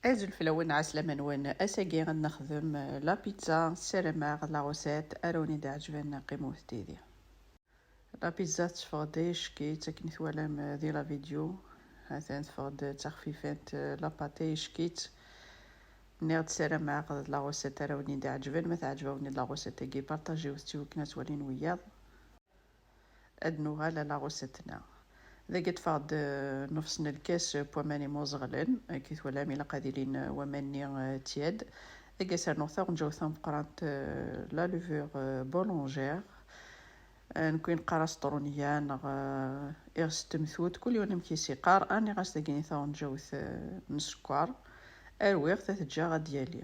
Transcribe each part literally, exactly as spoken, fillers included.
Azul fell-awen, ɛeslama-nwen. Ass-agi ad nexdem la pizza. Ssarameɣ la recette ara wen-d-ɛeǧben, qqimet yid-i. La pizza teffeɣ-d ayeck-itt akken twalam di la vidéo. Atan teffeɣ-d d taxfifant, la pâte ayeck-itt. Nniɣ-d ssarameɣ la recette ara wen-d-ɛeǧben. Ma teɛǧeb-awen la recette-agi, partagez-t i wakken ad twalin wiyaḍ. Ad nuɣal a la recette-nneɣ. Dagi ṭṭfeɣ-d, eh, nnefṣ n lkas n waman imuẓeɣlen. Akka twalam, ilaq ad ilin, eh, waman-nni, eh, tiad. Dagi ad s-rnuɣ taɣenǧawt tameqqrant, eh, la levure, eh, boulangère. Eh, nekni neqqar-as ṭrunya neɣ, eh, iɣes n temtut, kul yiwen amek i s-iqqar. Rniɣ-as dagi taɣenǧawt, eh, n sskeṛ. Rwiɣ-t, ad t-ǧǧeɣ ad d-yali.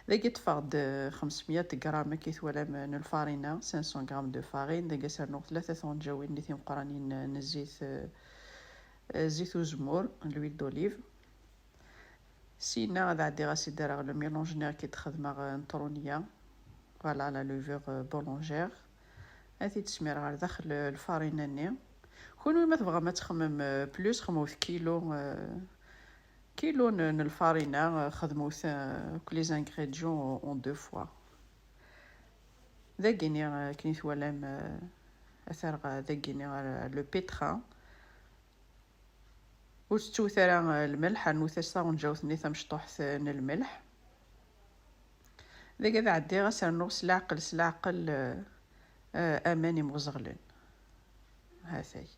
Dagi ṭṭfeɣ-d xemsmya gram, akka i twalam, n lfarina, cinq cents grammes de farine. Dagi ad s-rnuɣ tlata tɣenǧawin-nni timeqqranin n zzit, eh, zzit uzemmur, l'huile d'olive. Syenna ad ɛeddiɣ ad s-id-rreɣ le mélange-nni akka i d-xedmeɣ, eh, n trunya. Voilà, la levure, eh, boulangère. Ad t-id-smireɣ ɣer daxel, eh, lfarina-nni. Kunwi ma tebɣam ad txemmem, eh, plus, xemmut kilo, eh, kilo n, n lfarina, eh, xedmut, eh, akk les ingrédients en deux fois. Dagini, eh, akken i twalam, eh, ad t-rreɣ dagini ɣer le pétrin. Ur tettut ara, eh, lmelḥ, rnut-as taɣenǧawt-nni tamecṭuḥt, eh, n lmelḥ. Dagi ad ɛeddiɣ ad s-rnuɣ s leɛqel, s leɛqel, eh, eh, aman imuẓeɣlen. Hatay.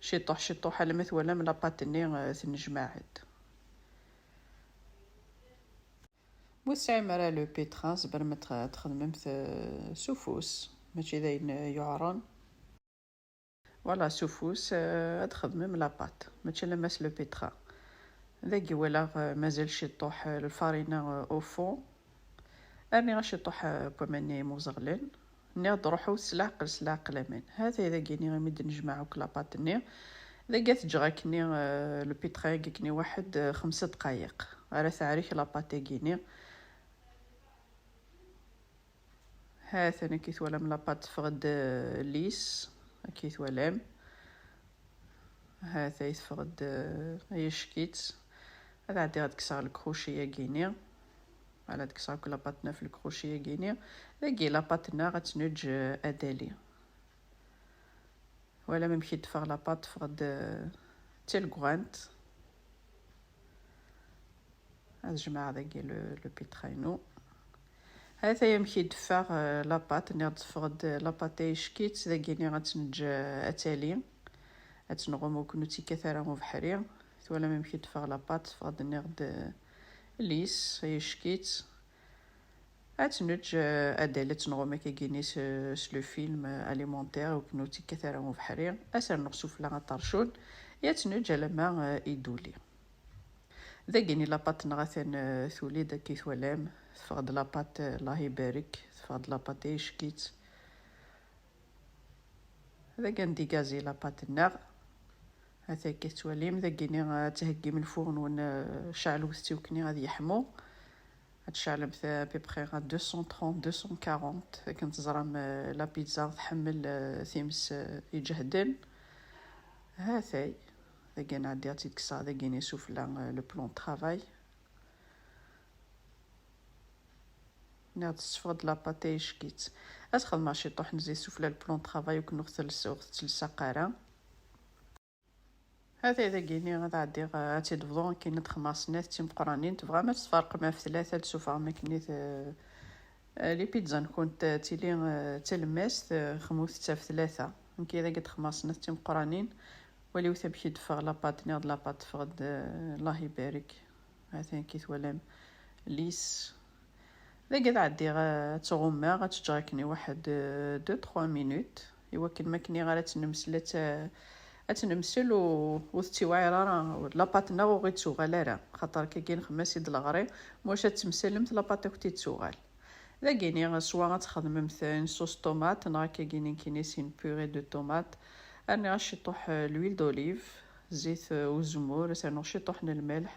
Ciṭuḥ, ciṭuḥ, alamma twalam la pâte-nni, eh, tennejmaɛ-d. Ma ur tesɛim ara le pétrin, tzemrem ad tx-, ad txedmem, eh, s ufus, mačči d ayen, eh, yuɛren. Voilà, s ufus, eh, ad txedmem la pâte, mačči alamma s le pétrin. Dagi walaɣ, eh, mazal ciṭuḥ, eh, lfarina, eh, au fond. Rniɣ-as ciṭuḥ, eh, n waman imuẓeɣlen. Nniɣ-d ruḥut s leɛqel, s leɛqel aman. Hatay dagini imi d-nejmeɛ akk la pâte-nni. Dagi ad t-ǧǧeɣ akkenni, eh, le pétrin-agi akkenni waḥed, eh, xemsa dqayeq. Ara teɛrek la pâte-agi-ni. Ha-t-an, akka i twalam, la pâte teffeɣ-d, euh, lisse, akka i twalam. Ha-t-ay teffeɣ-d, euh, ayeck-itt. Ad ɛeddiɣ ad kkseɣ le crochet-agi-ni. Voilà, ad kkseɣ akk la pâte-nni ɣef le crochet-agi-ni. Dagi la pâte-nneɣ ad tt-neǧǧ, euh, ad d-tali. Twalam amek i d-teffeɣ la pâte, teffeɣ-d, euh, d talegwant. Ad jemɛeɣ dagi le, le pétrin-inu. Hatay amek i d-teffeɣ, euh, la pâte, nniɣ-d teffeɣ-d la pâte ayeck-itt, dagi nniɣ ad tt-neǧǧ, euh, ad tali. Ad tt-nɣum akken ur tt-yekkat ara ubeḥri. Twalam amek i d-teffeɣ la pâte, teffeɣ-d nniɣ-d, euh, lisse, ayeck-itt. Ad tt-neǧǧ, euh, ad tali, ad tt-nɣum akkagini s, s le film, euh, alimentaire, akken ur tt-yekkat ara ubeḥri. Ad s-rnuɣ sufella aṭercun, i ad tt-neǧǧ alamma, euh, iduli. Dagini la pâte-nneɣ atan, euh, tuli-d akka i twalam, teffeɣ-d la pâte, euh, Allah ibarek, teffeɣ-d la pâte ayeck-itt. Dagi ad ndigazi la pâte-nneɣ. Hatay akka tettwalim, dagini ad theggim lfur-nwen, euh, ceɛlet-t i wakken ad yeḥmu. Ad tceɛlemt à peu près à deux cent trente, deux cent quarante, akken teẓram, euh, la pizza tḥemmel, euh, times, euh, iǧehden. Hatay, dagi ad ɛeddiɣ ad tt-id-kkseɣ dagini sufella, euh, le plan de travail. Nniɣ-d tessefɣed la pâte ayeck-itt. Ad xedmeɣ ciṭuḥ n zzit sufella le plan de travail, akken ur ɣ-tels-, ur ɣ-tettlsaq ara. Hatay dagini ad ɛeddiɣ, eh, ad tt-id-bḍuɣ, akken ad xedmeɣ snat d timeqqranin. Tebɣam ad tferqem ɣef tlata, ad d-sufɣem akkenni, eh, eh, les pizzas-nkent, eh, tili, eh, d talemmast, eh, xemmet-tt ɣef tlata. Nekki dagi ad xedmeɣ snat d timeqqranin. Waliwt amek i d-teffeɣ la pâte, nniɣ-d la pâte teffeɣ-d, eh, Allah ibarek. Hatay akken i twalam, lisse. Dagi ad ɛeddiɣ, eh, ad tt-ɣummeɣ, ad tt-ǧǧeɣ akken i waḥed, eh, deux, trois minutes, i wakken ma akken ara tt-nemsel, ad tt-, ad tt-nemsel u-, ur tettiwɛir ara, la pâte-nneɣ ur ɣ-ittuɣal ara, xaṭer akkagi nxemmem-as-id leɣri, ma ulac ad temsalemt la pâte akk tettuɣal. Dagini, swa ad txedmemt une sauce tomate, neɣ akkagini nekkini c'est une purée de tomate. Rniɣ ciṭuḥ, eh, l'huile d'olive, zzit, eh, uzemmur, ad s-rnuɣ ciṭuḥ n lmelḥ,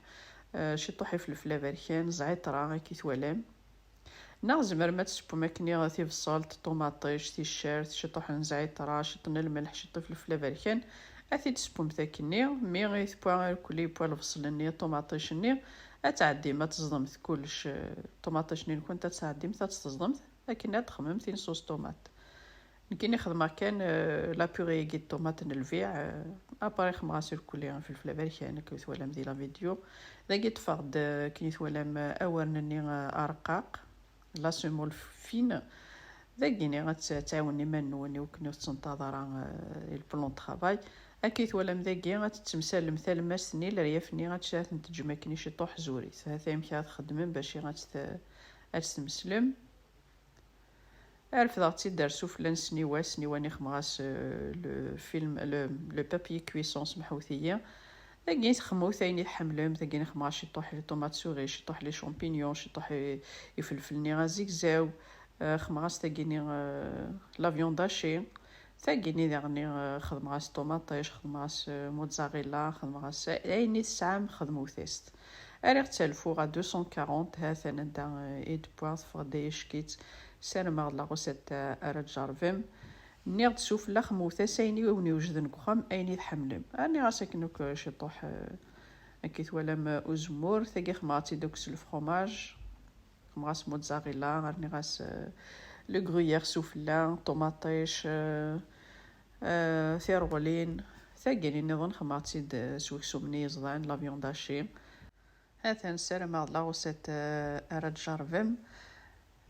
eh, ciṭuḥ ifelfel aberkan, zɛiṭra, akka i twalam. Neɣ tzemrem ad tessewwem akkenni tibṣelt, ṭumaṭic, ticcert, ciṭuḥ n zɛiṭra, ciṭ n lmelḥ, ciṭ n ifelfel aberkan, Ad t-id-tessewwemt akkenni, mi i tewwa irkelli, yewwa lebṣel-nni, ṭumaṭic-nni, ad tɛeddim, ad teẓḍemt kullec, eh, ṭumaṭic-nni-nkent ad tɛeddimt, ad tt-teẓḍemt, akken ad txemmem tin sauce tomate. Nekkini xedmeɣ kan, eh, la purée-agi n ṭumaṭ n lbiɛ, eh, après xedmeɣ-as irkelli, ifelfel aberkan, akken twalam di la vidéo. Dagi ṭṭfeɣ-d, eh, akken twalam, eh, awren-nni, eh, arqaq, la semoule fine. Dagini ad t-, tɛiwen iman-nwen i wakken ur tettenṭaḍ ara, eh, le plan de travail. Akken twalam dagi, ad tettemsalem talemmast-nni, leryaf-nni, ad t-, ad ten-teǧǧem akken ciṭuḥ zurit. Hata amek ara txedmem bac ad t-, ad t-temslem. Refdeɣ-tt-id ar sufella n sniwa, sniwa-nni xedmeɣ-as, eh, le film, le, le papier cuisson, semḥut-iyi. Dagi txemmut ayen i tḥemmlem, dagi xedmeɣ ciṭuḥ les tomates cerises, ciṭuḥ les champignons, ciṭuḥ i, ifelfel-nni azegzaw, eh, xedmeɣ-as tagini, eh, la viande hachée. Tagini daɣen, eh, xedmeɣ-as ṭumaṭic, xedmeɣ-as, eh, mozzarella, xedmeɣ-as ayen i tesɛam, xedmut-as-t. Rriɣ-tt ar lfur à deux cent quarante, ha-t-an anda, eh, i d-wwiɣ, teffeɣ-d ay ack-itt. Ssarameɣ d la recette, eh, ara tjerrbem. Nniɣ-d sufella xemmut-as ayen i wen-iwejden deg uxxam, ayen i tḥemmlem. Rniɣ-as akken akk, eh, ciṭuḥ, eh, akken twalam, eh, uzemmur. Tagi xedmeɣ-tt-id akk s le fromage. Xedmeɣ-as mozzarella, rniɣ-as, eh, le gruyère sufella, ṭumaṭic, eh, eh, tireɣlin. Tagini nniḍen xedmeɣ-tt-id, eh, s weksum-nni yeẓdan, la viande hachée. Ha-t-an, ssarameɣ d la recette, eh, ara tjerrbem.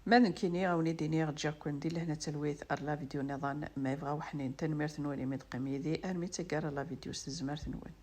Ma d nekkini, a wen-id-iniɣ, ǧǧiɣ-ken di lehna d talwit ar la vidéo nniḍen, ma yebɣa weḥnin. Tanemmirt-nwen imi d-teqqim yid-i armi d taggara la vidéo s tezmert-nwen.